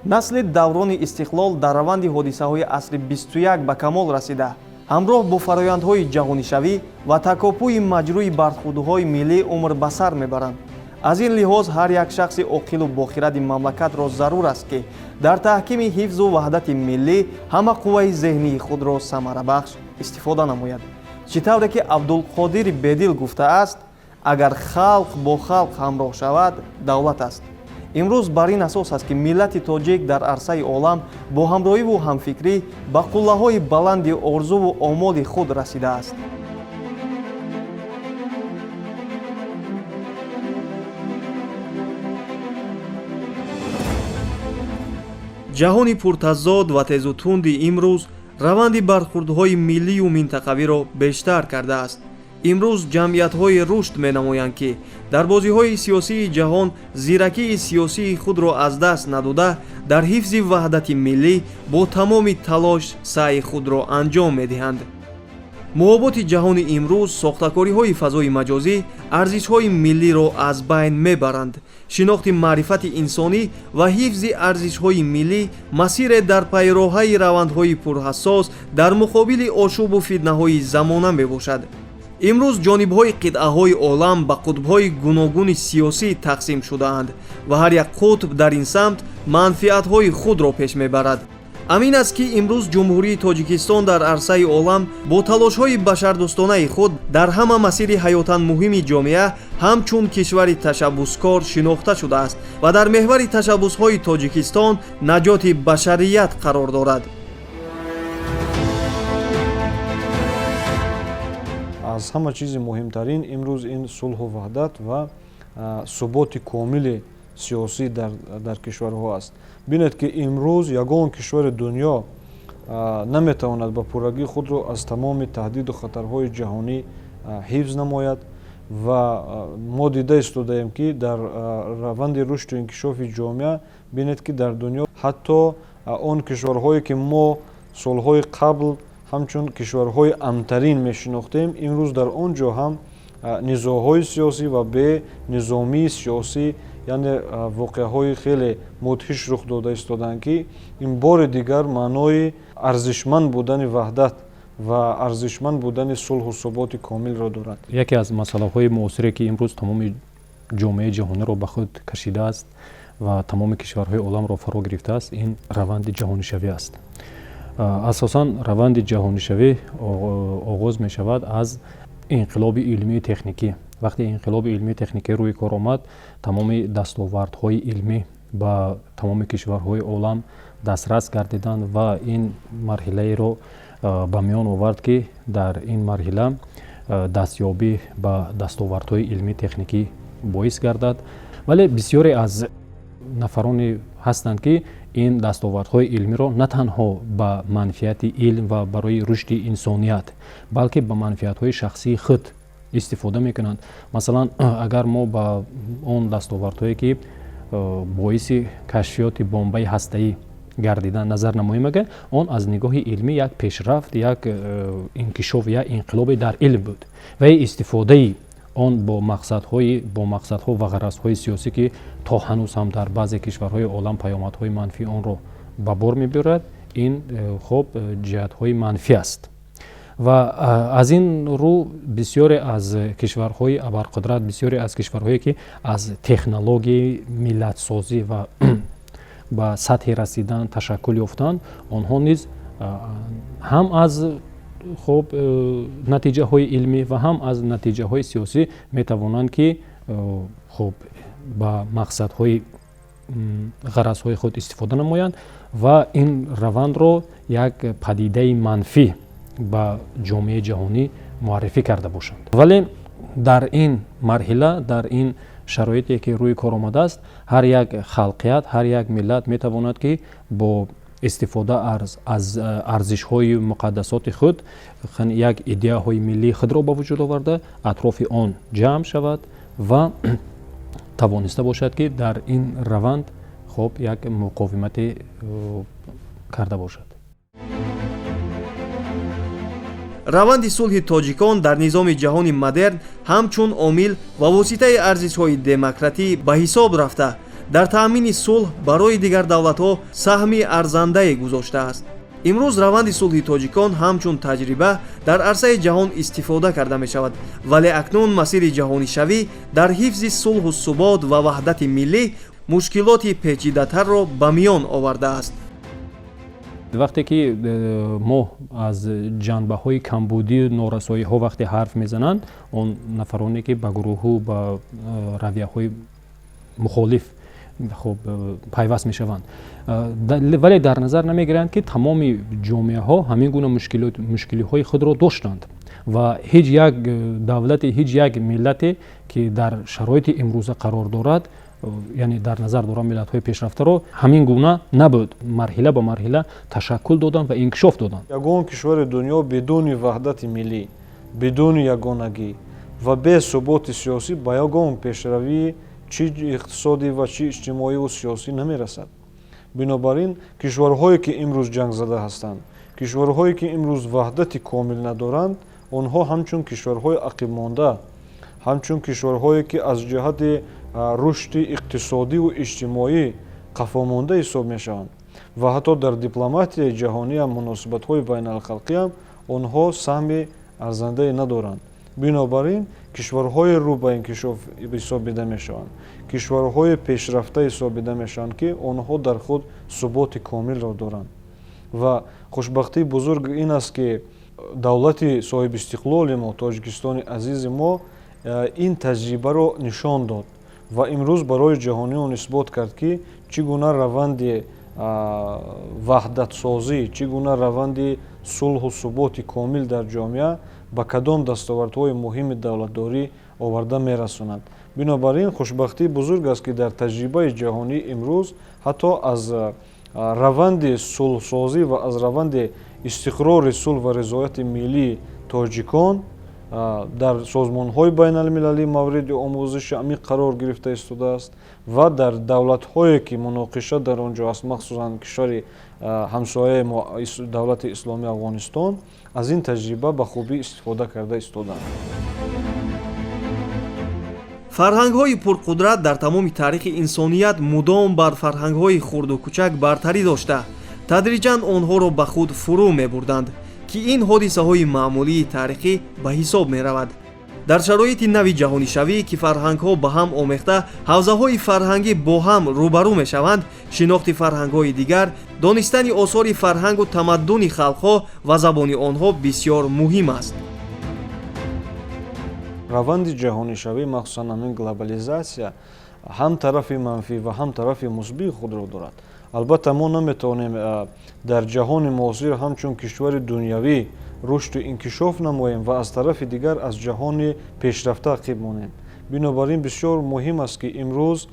Насли даврони истиқлол дар раванди ҳодисаҳои асри 21 ба камол расида, ҳамроҳ бо фарояндҳои ҷаҳонишавӣ ва такопӯи маҷрӯи бархӯрдҳои миллӣ умр ба сар мебаранд. Аз ин лиҳоз ҳар як шахси оқилу бохиради мамлакатро зарур аст, ки дар таҳкими ҳифзу ваҳдати миллӣ ҳама қувваи зеҳнии худро самарабахш истифода намояд. Чӣ тавре ки Абдулқодири Бедил гуфтааст: «Агар халқ бо халқ ҳамроҳ шавад, давлат аст». Имрӯз бар ин асос аст, ки миллати тоҷик дар арсаи олам бо ҳамроҳиву ҳамфикрӣ ба қуллаҳои баланди орзуву омоли худ расидааст. Ҷаҳони пуртазод ва тезу тунди имрӯз раванди бархӯрдҳои миллию минтақавиро бештар кардааст. Имрӯз ҷамъиятҳое рушд менамоянд, ки дар бозиҳои сиёсии ҷаҳон зиракии сиёсии худро аз даст надода, дар ҳифзи ваҳдати миллӣ бо тамоми талош саъи худро анҷом медиҳанд. Муҳоботи ҷаҳони имрӯз, сохтакориҳои фазои маҷозӣ арзишҳои миллиро аз байн мебаранд. Шинохти маърифати инсонӣ ва ҳифзи арзишҳои миллӣ масире дар пайроҳаи равандҳои пурҳассос дар муқобили ошӯбу фитнаҳои замона мебошад. Имрӯз ҷонибҳои қитъаҳои олам ба қутбҳои гуногуни сиёсӣ тақсим шудаанд ва ҳар як қутб дар ин самт манфиатҳои худро пеш мебарад. Амин аст, ки имрӯз Ҷумҳурии Тоҷикистон дар арсаи олам бо талошҳои башардӯстонаи худ дар ҳама масири ҳаётан муҳими ҷомеа ҳамчун кишвари ташаббускор шинохта шудааст ва дар меҳвари ташаббусҳои Тоҷикистон наҷоти башарият қарор дорад. Аз ҳама чизи муҳимтарин имрӯз ин сулҳу ваҳдат ва суботи комили сиёсӣ дар кишварҳо аст. Бинед, ки имрӯз ягон кишвари дунё наметавонад ба пуррагӣ худро аз тамоми таҳдиду хатарҳои ҷаҳонӣ ҳифз намояд ва мо дида истодаем, ки дар раванди рушду инкишофи ҷомеа, бинед, ки дар дунё ҳатто он кишварҳое, ки мо солҳои қабл ҳамчун кишварҳои амнтарин мешинохтем, имрӯз дар он ҷо ҳам низоъҳои сиёсӣ ва бенизомии сиёсӣ, яъне воқеаҳои хеле мудҳиш рух дода истодаанд, ки ин бори дигар маънои арзишманд будани ваҳдат ва арзишманд будани сулҳу суботи комилро дорад. Яке аз масъалаҳои муосире, ки имрӯз тамоми ҷомеаи ҷаҳониро ба худ кашидааст ва тамоми кишварҳои оламро фаро гирифтааст, ин раванди ҷаҳонишавӣ аст. Асосан раванди ҷаҳонишавӣ оғоз мешавад аз инқилоби илмию техникӣ. Вақте инқилоби илмию техникӣ рӯи кор омад, тамоми дастовардҳои илмӣ ба тамоми кишварҳои олам дастрас гардиданд ва ин марҳилаеро ба миён овард, ки дар ин марҳила дастёбӣ ба дастовардҳои илмӣ техникӣ боис гардад. Вале бисёре аз нафароне ҳастанд, ки ин дастовардҳои илмиро на танҳо ба манфиати илм ва барои рушди инсоният, балки ба манфиатҳои шахсии худ истифода мекунанд. Масалан, агар мо ба он дастовардҳое, ки боиси кашфиёти бомбаи ҳастаӣ гардидан, назар намоем, агар он аз нигоҳи илмӣ як пешрафт, як инкишоф, як инқилобе дар илм буд ва истифодаи он бо мақсадҳо ва ғаразҳои сиёсӣ, ки то ҳанӯз ҳам дар баъзе кишварҳои олам паёмадҳои манфии онро ба бор мебиёрад, ин хоб ҷиҳатҳои манфӣ аст. Ва аз ин рӯ бисёре аз кишварҳои абарқудрат, бисёре аз кишварҳое, ки аз технологияи миллатсозӣ ва ба сатҳи расидан ташаккул ёфтанд, онҳо низ ҳам аз хоб натиҷаҳои илмӣ ва ҳам аз натиҷаҳои сиёсӣ метавонанд, ки хоб ба мақсадҳои ғаразҳои худ истифода намоянд ва ин равандро як падидаи манфӣ ба ҷомеаи ҷаҳонӣ муаррифӣ карда бошанд. Вале дар ин марҳила, дар ин шароите, ки рӯи кор омадааст, ҳар як халқият, ҳар як миллат метавонад, ки бо Истифода аз арзишҳои муқаддасоти худ як идеяҳои миллии худро ба вуҷуд оварда, атрофи он ҷамъ шавад ва тавониста бошад, ки дар ин раванд хуб як муқовимате карда бошад. Раванди сулҳи тоҷикон дар низоми ҷаҳони модерн ҳамчун омил ва воситаи арзишҳои демократӣ ба ҳисоб рафта, дар таъмини сулҳ барои дигар давлатҳо саҳми арзандае гузоштааст. Имрӯз раванди сулҳи тоҷикон ҳамчун таҷриба дар арсаи ҷаҳон истифода карда мешавад, вале акнун масири ҷаҳонишавӣ дар ҳифзи сулҳу субот ва ваҳдати миллӣ мушкилоти печидатарро ба миён овардааст. Вақте ки мо аз ҷанбаҳои камбудию норасоиҳо вақте ҳарф мезананд, он нафароне, ки ба гурӯҳу ба равияҳои мухолиф хуб пайваст мешаванд, вале дар назар намегиранд, ки тамоми ҷомеаҳо ҳамин гуна мушкилиҳои худро доштанд ва ҳеҷ як давлате, ҳеҷ як миллате, ки дар шароити имрӯза қарор дорад, яъне дар назар дорам миллатҳои пешрафтаро, ҳамин гуна набуд. Марҳила ба марҳила ташаккул доданд ва инкишоф доданд. Ягон кишвари дунё бидуни ваҳдати миллӣ, бидуни ягонагӣ ва бе суботи сиёсӣ ба ягон пешравии чӣ иқтисодӣ ва чӣ иҷтимоиву сиёсӣ намерасад. Бинобар ин кишварҳое, ки имрӯз ҷангзада ҳастанд, кишварҳое, ки имрӯз ваҳдати комил надоранд, онҳо ҳамчун кишварҳои ақибмонда, ҳамчун кишварҳое, ки аз ҷиҳати рушди иқтисодиву иҷтимоӣ қафомонда ҳисоб мешаванд ва ҳатто дар дипломатияи ҷаҳониам, муносибатҳои байналхалқиам онҳо саҳми арзандае надоранд. Бинобар ин кишварҳои рӯ ба инкишоф ҳисобида мешаванд, кишварҳои пешрафта ҳисобида мешаванд, ки онҳо дар худ суботи комилро доранд. Ва хушбахтии бузург ин аст, ки давлати соҳибистиқлоли мо, Тоҷикистони азизи мо, ин таҷрибаро нишон дод ва имрӯз барои ҷаҳониён исбот кард, ки чӣ гуна раванди ваҳдатсозӣ, чӣ гуна раванди сулҳу суботи комил дар ҷомеа ба кадом дастовардҳои муҳими давлатдорӣ оварда мерасонад. Бинобар ин хушбахтии бузург аст, ки дар таҷрибаи ҷаҳонӣ имрӯз ҳатто аз раванди сулҳсозӣ ва аз раванди истиқрори сулҳ ва ризояти миллии тоҷикон дар созмонҳои байналмилалӣ мавриди омӯзиши амиқ қарор гирифта истодааст ва дар давлатҳое, ки муноқиша дар он ҷо аст, махсусан кишвари ҳамсояи мо, Давлати Исломии Афғонистон, аз ин таҷриба ба хубӣ истифода карда истоданд. Фарҳангҳои пурқудрат дар тамоми таърихи инсоният мудом бар фарҳангҳои хурду кучак бартарӣ дошта, тадриҷан онҳоро ба худ фурӯ мебурданд, ки ин ҳодисаҳои маъмулии таърихӣ ба ҳисоб меравад. Дар шароити нави ҷаҳонишавӣ, ки фарҳангҳо ба ҳам омехта, ҳавзаҳои фарҳангӣ бо ҳам рӯбарӯ мешаванд, шинохти фарҳангҳои дигар, донистани осори фарҳангу тамаддуни халқҳо ва забони онҳо бисёр муҳим аст. Раванди ҷаҳонишавӣ, махсусан ҳамин глобализатсия, ҳам тарафи манфӣ ва ҳам тарафи мусбии худро дорад. Албатта, мо наметавонем дар ҷаҳони муосир ҳамчун кишвари дунявӣ рушду инкишоф намоем ва аз тарафи дигар аз ҷаҳони пешрафта ақиб монем. Бинобар ин бисёр муҳим аст, ки имрӯз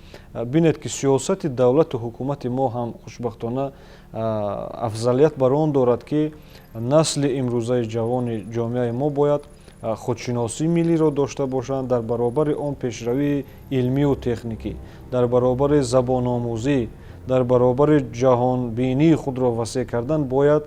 бинед, ки сиёсати давлату ҳукумати мо ҳам хушбахтона афзалият бар он дорад, ки насли имрӯзаи ҷавони ҷомеаи мо бояд худшиносии миллиро дошта бошанд, дар баробари он пешравии илмию техникӣ, дар баробари забономӯзӣ, дар баробари ҷаҳонбинии худро васеъ кардан бояд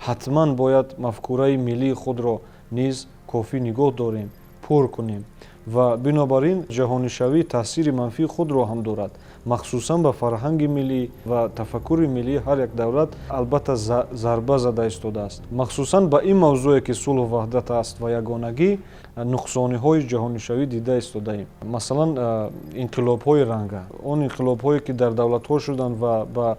ҳатман бояд мафкураи миллии худро низ кофӣ нигоҳ дорем, пур кунем. Ва бинобар ин ҷаҳонишавӣ таъсири манфии худро ҳам дорад, махсусан ба фарҳанги миллӣ ва тафаккури миллии ҳар як давлат албатта зарба зада истодааст. Махсусан ба ин мавзӯе, ки сулҳу ваҳдат аст ва ягонагӣ, нуқсониҳои ҷаҳонишавӣ дида истодаем. Масалан, инқилобҳои ранга, он инқилобҳое, ки дар давлатҳо шуданд ва ба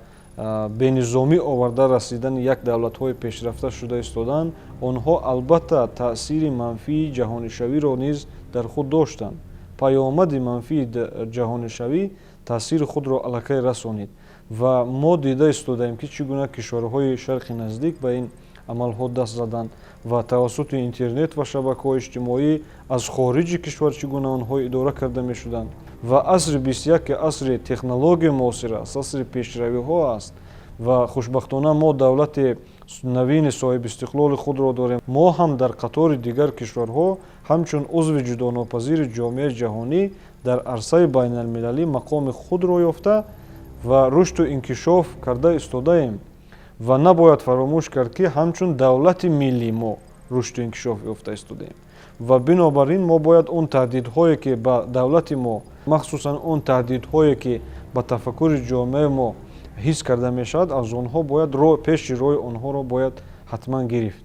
бенизомӣ оварда расидани як давлатҳои пешрафта шуда истоданд, онҳо албатта таъсири манфии ҷаҳонишавиро низ дар худ доштанд. Паёмади манфии ҷаҳонишавӣ таъсири худро аллакай расонид ва мо дида истодаем, ки чӣ гуна кишварҳои Шарқи Наздик ба ин амалҳо даст заданд ва тавассути интернет ва шабакаҳои иҷтимоӣ аз хориҷи кишвар чӣ гуна онҳо идора карда мешуданд. Ва асри 21, ки асри технологияи муосир аст, асри пешравиҳо аст. Ва хушбахтона мо давлати навини соҳибистиқлоли худро дорем. Мо ҳам дар қатори дигар кишварҳо ҳамчун узви ҷудонопазири ҷомеаи ҷаҳонӣ дар арсаи байналмилалӣ мақоми худро ёфта ва рушду инкишоф карда истодаем. Ва набояд фаромӯш кард, ки ҳамчун давлати миллӣ мо рушду инкишоф ёфта истодаем. Ва бинобар ин мо бояд он таҳдидҳое, ки ба давлати мо, махсусан он таҳдидҳое, ки ба тафаккури ҷомеаи мо ҳис карда мешавад, аз онҳо бояд пеши роҳи онҳоро бояд ҳатман гирифт.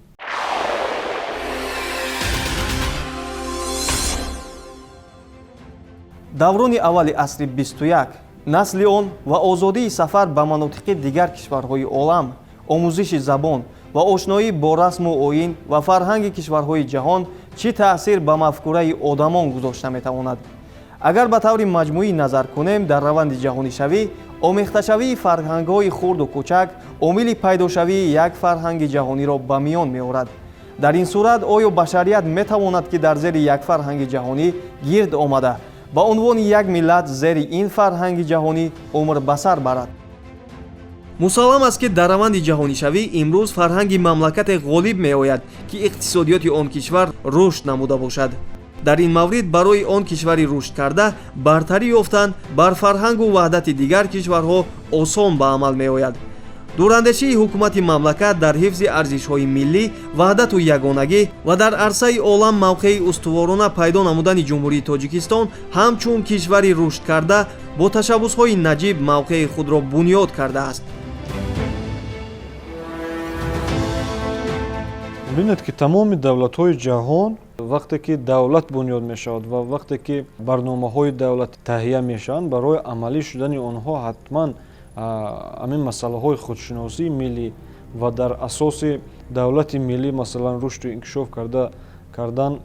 Даврони аввали асри 21, насли он ва озодии сафар ба манотиқи дигар кишварҳои олам, омӯзиши забон ва ошноӣ бо расму оин ва фарҳанги кишварҳои ҷаҳон чӣ таъсир ба мафкураи одамон гузошта метавонад? Агар ба таври маҷмӯӣ назар кунем, дар раванди ҷаҳонишавӣ омехташавии фарҳангҳои хурду кӯчак омили пайдошавии як фарҳанги ҷаҳониро ба миён меорад. Дар ин сурат оё башарият метавонад, ки дар зери як фарҳанги ҷаҳонӣ гирд омада, ба унвони як миллат зери ин фарҳанги ҷаҳонӣ умр ба сар барад? Мусаллам аст, ки дар раванди ҷаҳонишавӣ имрӯз фарҳанги мамлакате ғолиб меояд, ки иқтисодиёти он кишвар рушд намуда бошад. Дар ин маврид барои он кишвари рушдкарда бартарӣ ёфтан бар фарҳангу ваҳдати дигар кишварҳо осон ба амал меояд. Дурандешии ҳукумати мамлакат дар ҳифзи арзишҳои миллӣ, ваҳдату ягонагӣ ва дар арсаи олам мавқеи устуворона пайдо намудани Ҷумҳурии Тоҷикистон ҳамчун кишвари рушдкарда бо ташаббусҳои наҷиб мавқеи худро бунёд кардааст. Бинед, ки тамоми давлатҳои ҷаҳон вақте ки давлат бунёд мешавад ва вақте ки барномаҳои давлат таҳия мешаванд, барои амалӣ шудани онҳо ҳатман ҳамин масъалаҳои худшиносии миллӣ ва дар асоси давлати миллӣ, масалан, рушду инкишоф кардан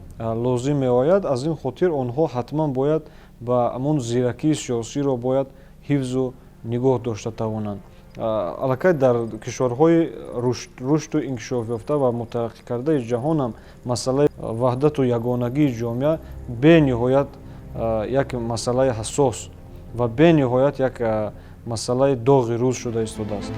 лозим меояд. Аз ин хотир онҳо ҳатман бояд ба ҳамон зиракии сиёсиро бояд ҳифзу нигоҳ дошта тавонанд. Аллакай дар кишварҳои рушду инкишофёфта ва мутараққӣ ҷаҳонам масъалаи ваҳдату ягонагии ҷомеа бениҳоят як масъалаи ҳассос ва бениҳоят як масъалаи доғи рӯз шуда истодааст.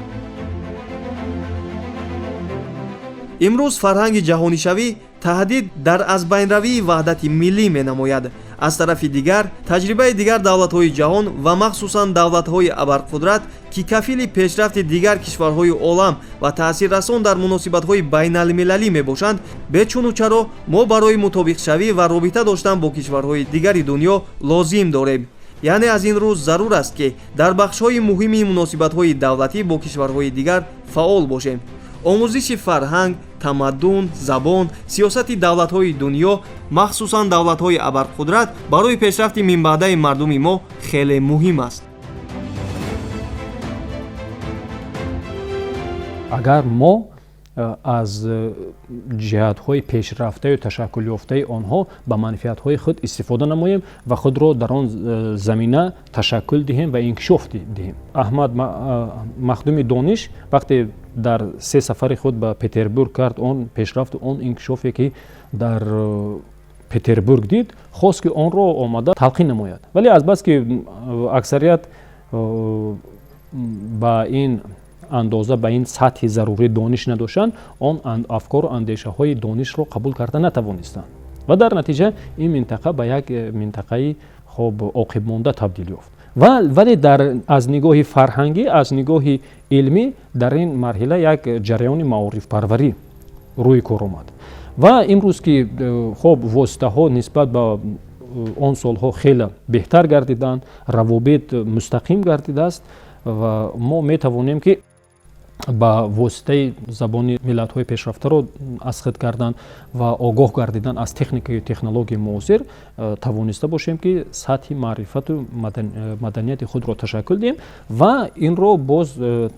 Имрӯз фарҳанги ҷаҳонишавӣ таҳдид дар аз байнравии ваҳдати миллӣ менамояд. Аз тарафи дигар, таҷрибаи дигар давлатҳои ҷаҳон ва махсусан давлатҳои абарқудрат, ки кафили пешрафти дигар кишварҳои олам ва таъсиррасон дар муносибатҳои байналмилалӣ мебошанд, бечуну чаро мо барои мутобиқшавӣ ва робита доштан бо кишварҳои дигари дунё лозим дорем. Яъне аз ин рӯз зарур аст, ки дар бахшҳои муҳими муносибатҳои давлатӣ бо кишварҳои дигар фаъол бошем. Омӯзиши фарҳанг, тамаддун, забон, сиёсати давлатҳои дунё, махсусан давлатҳои абарқудрат, барои пешрафти минбаъдаи мардуми мо хеле муҳим аст. Агар мо аз ҷиҳатҳои пешрафтаю ташаккулёфтаи онҳо ба манфиатҳои худ истифода намоем ва худро дар он замина ташаккул диҳем ва инкишоф диҳем. Аҳмад Махдуми Дониш вақте дар се сафари худ ба Петербург кард, он пешрафту он инкишофе, ки дар Петербург дид, хост, ки онро омада талқин намояд, вале азбаски аксарият ба ин андоза, ба ин сатҳи зарурӣ дониш надоштанд, он афкору андешаҳои Донишро қабул карда натавонистанд ва дар натиҷа ин минтақа ба як минтақаи хоб оқибмонда табдил ёфт. Вале аз нигоҳи фарҳангӣ, аз нигоҳи илмӣ дар ин марҳила як ҷараёни маорифпарварӣ рӯи кор омад. Ва имрӯз ки хоб воситаҳо нисбат ба он солҳо хеле беҳтар гардиданд, равобит мустақим гардидааст ва мо метавонем, ки ба воситаи забони миллатҳои пешрафтаро аз худ кардан ва огоҳ гардидан аз техникаю технологияи муосир тавониста бошем, ки сатҳи маърифату маданияти худро ташаккул диҳем ва инро боз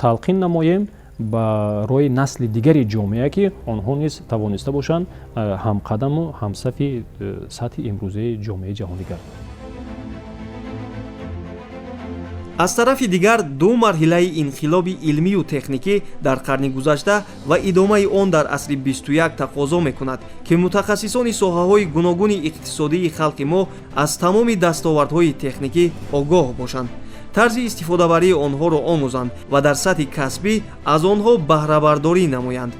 талқин намоем барои насли дигари ҷомеа, ки онҳо низ тавониста бошанд ҳамқадаму ҳамсафи сатҳи имрӯзаи ҷомеаи ҷаҳонӣ гарданд. Аз тарафи дигар, ду марҳилаи инқилоби илмию техникӣ дар қарни гузашта ва идомаи он дар асри 21 тақозо мекунад, ки мутахассисони соҳаҳои гуногуни иқтисодии халқи мо аз тамоми дастовардҳои техникӣ огоҳ бошанд. Тарзи истифодабарии онҳоро омӯзанд ва дар сатҳи касбӣ аз онҳо баҳрабардорӣ намоянд.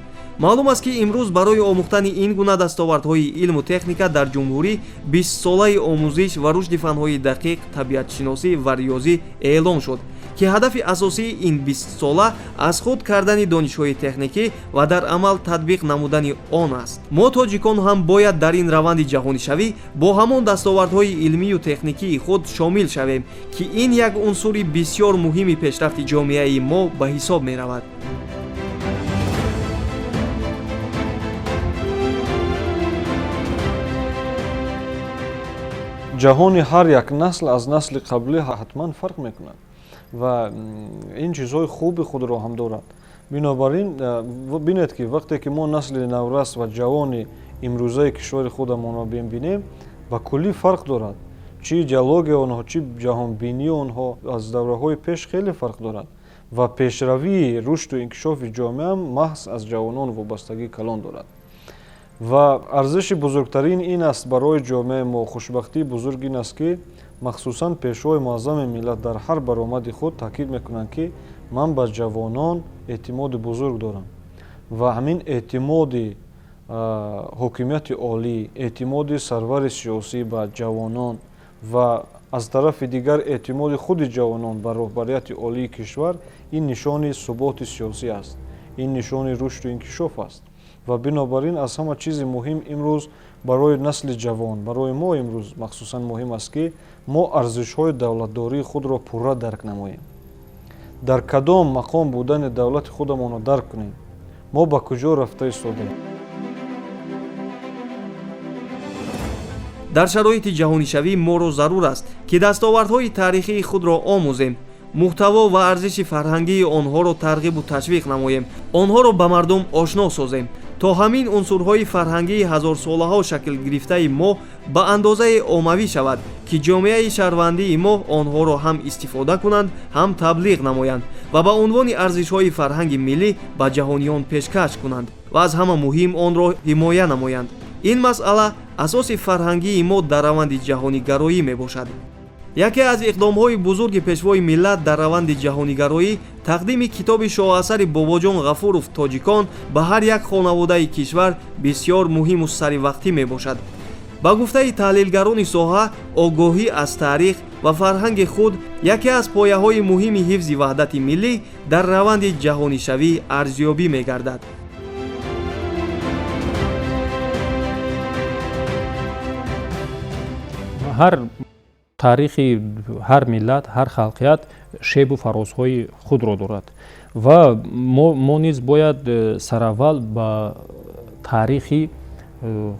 Маълум аст, ки имрӯз барои омӯхтани ин гуна дастовардҳои илму техника дар ҷумҳурӣ 20-солаи омӯзиш ва рушди фанҳои дақиқ, табиатшиносӣ ва риёзӣ эълон шуд, ки ҳадафи асосии ин 20-сола аз худ кардани донишҳои техникӣ ва дар амал татбиқ намудани он аст. Мо тоҷикон ҳам бояд дар ин раванди ҷаҳонишавӣ бо ҳамон дастовардҳои илмию техникии худ шомил шавем, ки ин як унсури бисёр муҳими пешрафти ҷомеаи мо ба ҳисоб меравад. Ҷаҳони ҳар як насл аз насли қаблӣ ҳатман фарқ мекунад ва ин чизҳои хуби худро ҳам дорад. Бинобар ин бинед, ки вақте ки мо насли наврас ва ҷавони имрӯзаи кишвари худамонро бинем, ба куллӣ фарқ дорад. Чӣ идеологияи онҳо, чӣ ҷаҳонбинии онҳо аз давраҳои пеш хеле фарқ дорад ва пешравии рушду инкишофи ҷомеа маҳз аз ҷавонон вобастагии калон дорад. Ва арзиши бузургтарин ин аст барои ҷомеаи мо, хушбахтии бузург ин аст, ки махсусан пешвои муаззами миллат дар ҳар баромади худ таъкид мекунанд, ки ман ба ҷавонон эътимоди бузург дорам ва ҳамин эътимоди ҳокимияти олӣ, эътимоди сарвари сиёсӣ ба ҷавонон ва аз тарафи дигар эътимоди худи ҷавонон ба роҳбарияти олии кишвар, ин нишони суботи сиёсӣ аст, ин нишони рушду инкишоф аст. Ва бинобар ин аз ҳама чизи муҳим имрӯз барои насли ҷавон, барои мо имрӯз махсусан муҳим аст, ки мо арзишҳои давлатдории худро пурра дарк намоем, дар кадом мақом будани давлати худамонро дарк кунем, мо ба куҷо рафта истодем. Дар шароити ҷаҳонишавӣ моро зарур аст, ки дастовардҳои таърихии худро омӯзем, муҳтаво ва арзиши фарҳангии онҳоро тарғибу ташвиқ намоем, онҳоро ба мардум ошно созем, то ҳамин унсурҳои фарҳангии ҳазорсолаҳо шакл гирифтаи мо ба андозаи оммавӣ шавад, ки ҷомеаи шаҳрвандии мо онҳоро ҳам истифода кунанд, ҳам таблиғ намоянд ва ба унвони арзишҳои фарҳанги миллӣ ба ҷаҳониён пешкаш кунанд ва аз ҳама муҳим онро ҳимоя намоянд. Ин масъала асоси фарҳангии мо дар раванди ҷаҳонигароӣ мебошад. Яке аз иқдомҳои бузурги пешвои миллат дар раванди ҷаҳонигароӣ тақдими китоби шоҳасари Бобоҷон Ғафуров «Тоҷикон» ба ҳар як хонаводаи кишвар бисёр муҳиму саривақтӣ мебошад. Ба гуфтаи таҳлилгарони соҳа, огоҳӣ аз таърих ва фарҳанги худ яке аз пояҳои муҳими ҳифзи ваҳдати миллӣ дар раванди ҷаҳонишавӣ арзёбӣ мегардад. Ҳар таърихи ҳар миллат, ҳар халқият шебу фарозҳои худро дорад ва мо низ бояд сараввал ба таърихи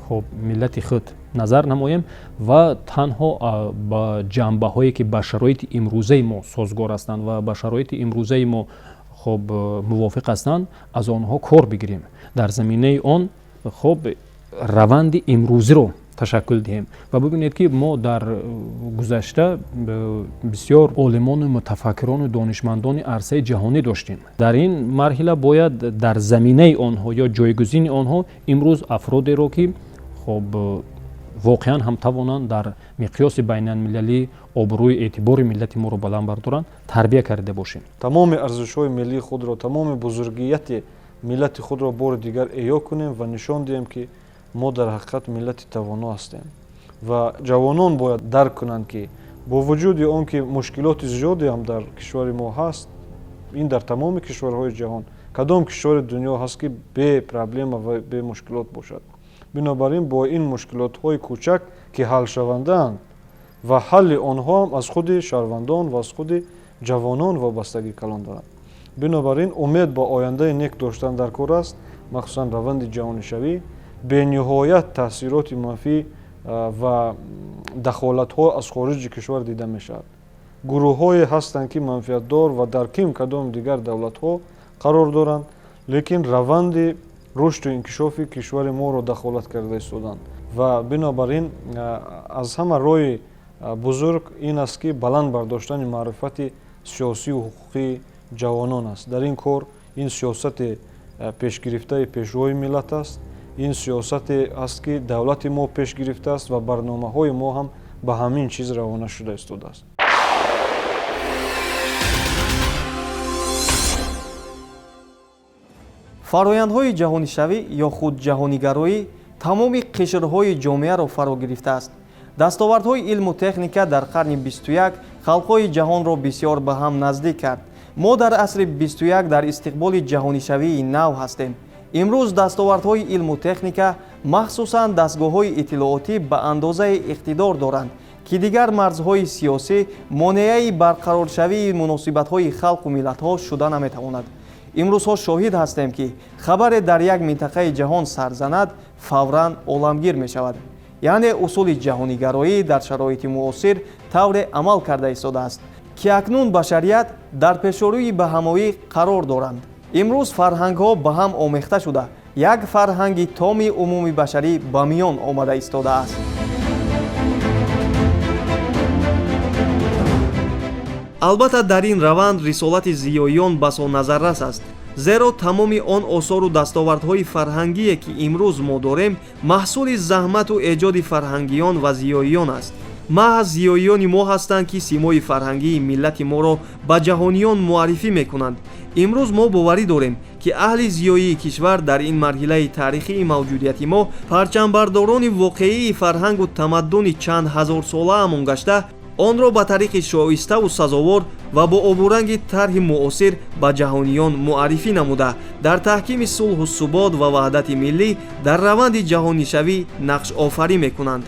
хоб миллати худ назар намоем ва танҳо ба ҷанбаҳое, ки ба шароити имрӯзаи мо созгор ҳастанд ва ба шароити имрӯзаи мо хоб мувофиқ ҳастанд, аз онҳо кор бигирем, дар заминаи он хоб раванди имрӯзиро ташаккул диҳем. Ва бибинед, ки мо дар гузашта бисёр олимону мутафаккирону донишмандони арсаи ҷаҳонӣ доштем. Дар ин марҳила бояд дар заминаи онҳо ё ҷойгузини онҳо имрӯз афродеро, ки хоб воқеан ҳам тавонанд дар миқёси байналмилалӣ обрӯи эътибори миллати моро баланд бардоранд, тарбия карда бошем. Тамоми арзишҳои миллии худро, тамоми бузургияти миллати худро бори дигар эҳё кунем ва нишон диҳем, ки мо дар ҳақиқат миллати тавоно ҳастем. Ва ҷавонон бояд дарк кунанд, ки бо вуҷуди он ки мушкилоти зиёде ҳам дар кишвари мо ҳаст, ин дар тамоми кишварҳои ҷаҳон, кадом кишвари дунё ҳаст, ки бе проблема ва бе мушкилот бошад? Бинобар ин бо ин мушкилотҳои кӯчак, ки ҳалшавандаанд ва ҳалли онҳо ҳам аз худи шаҳрвандон ва аз худи ҷавонон вобастагӣ калон дорад. Бинобар ин умед ба ояндаи нек доштан дар кор аст. Махсусан раванди ҷаҳонишавӣ бениҳоят таъсироти манфӣ ва дахолатҳо аз хориҷи кишвар дида мешавад. Гурӯҳҳое ҳастанд, ки манфиатдор ва дар ким кадом дигар давлатҳо қарор доранд, лекин раванди рушду инкишофи кишвари моро дахолат карда истоданд. Ва бинобар ин аз ҳама роҳи бузург ин аст, ки баланд бардоштани маърифати сиёсию ҳуқуқии ҷавонон аст. Дар ин кор ин сиёсати пешгирифтаи пешвои миллат аст, ин сиёсате аст, ки давлати мо пеш гирифтааст ва барномаҳои мо ҳам ба ҳамин чиз равона шуда истодааст. Фарояндҳои ҷаҳонишавӣ ё худ ҷаҳонигароӣ тамоми қишрҳои ҷомеаро фаро гирифтааст. Дастовардҳои илму техника дар қарни 21 халқҳои ҷаҳонро бисёр ба ҳам наздик кард. Мо дар асри 21 дар истиқболи ҷаҳонишавии нав ҳастем. Имрӯз дастовардҳои илму техника, махсусан дастгоҳҳои иттилоотӣ, ба андозаи иқтидор доранд, ки дигар марзҳои сиёсӣ монеаи барқароршавии муносибатҳои халқу миллатҳо шуда наметавонад. Имрӯзҳо шоҳид ҳастем, ки хабаре дар як минтақаи ҷаҳон сар занад, фавран оламгир мешавад. Яъне усули ҷаҳонигароӣ дар шароити муосир тавре амал карда истодааст, ки акнун башарият дар пешорӯи баҳамоӣ қарор доранд. Имрӯз фарҳангҳо ба ҳам омехта шуда, як фарҳанги томи умумибашарӣ ба миён омада истодааст. Албатта, дар ин раванд рисолати зиёиён басо назаррас аст, зеро тамоми он осору дастовардҳои фарҳангие, ки имрӯз мо дорем, маҳсули заҳмату эҷоди фарҳангиён ва зиёиён аст. Маҳз зиёиёни мо ҳастанд, ки симои фарҳангии миллати моро ба ҷаҳониён муаррифӣ мекунанд. Имрӯз мо боварӣ дорем, ки аҳли зиёии кишвар дар ин марҳилаи таърихии мавҷудияти мо парчамбардорони воқеии фарҳангу тамаддуни чанд ҳазорсолаамон гашта, онро ба тариқи шоиставу сазовор ва бо обуранги тарҳи муосир ба ҷаҳониён муаррифӣ намуда, дар таҳкими сулҳу субот ва ваҳдати миллӣ дар раванди ҷаҳонишавӣ нақшофарӣ мекунанд.